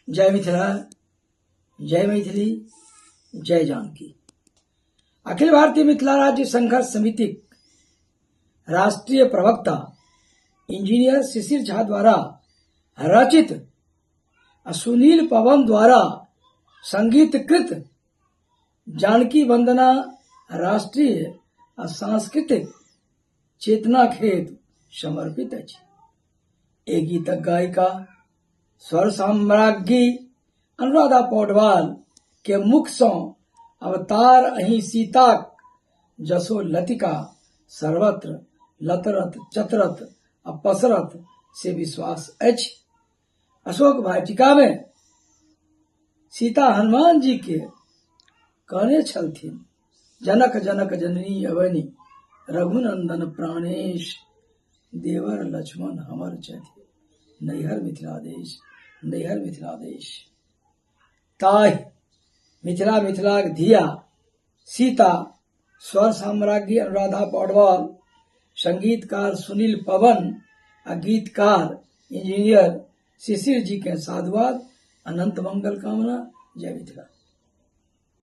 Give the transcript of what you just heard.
जय मिथिला, जय मैथिली, जय जानकी। अखिल भारतीय मिथिला राज्य संघर्ष समिति राष्ट्रीय प्रवक्ता इंजीनियर शिशिर झा द्वारा रचित आ सुनील पवन द्वारा संगीतकृत जानकी वंदना राष्ट्रीय आ सांस्कृतिक चेतनाक हेतु समर्पित अछि। एहि गीतक गायिका स्वर साम्राज्ञी अनुराधा पौडवाल के मुख सँ अवतार अहीं सीताक जसो लतिका सर्वत्र लतरत चतरत आ पसरत से विश्वास अछि। अशोक वाटिका में सीता हनुमान जी के कहने छलथिन, जनक जनक जननी अवनी रघुनंदन प्राणेश, देवर लक्ष्मण हमर छथि नैहर मिथिला देश, नैहर मिथिला देश। ताहि मिथिला मिथिलाक धिया सीता स्वर साम्राज्ञी अनुराधा पौडवाल, संगीतकार सुनील पवन आ गीतकार इंजीनियर शिशिर जी के साधुवाद, अनंत मंगल कामना। जय मिथिला।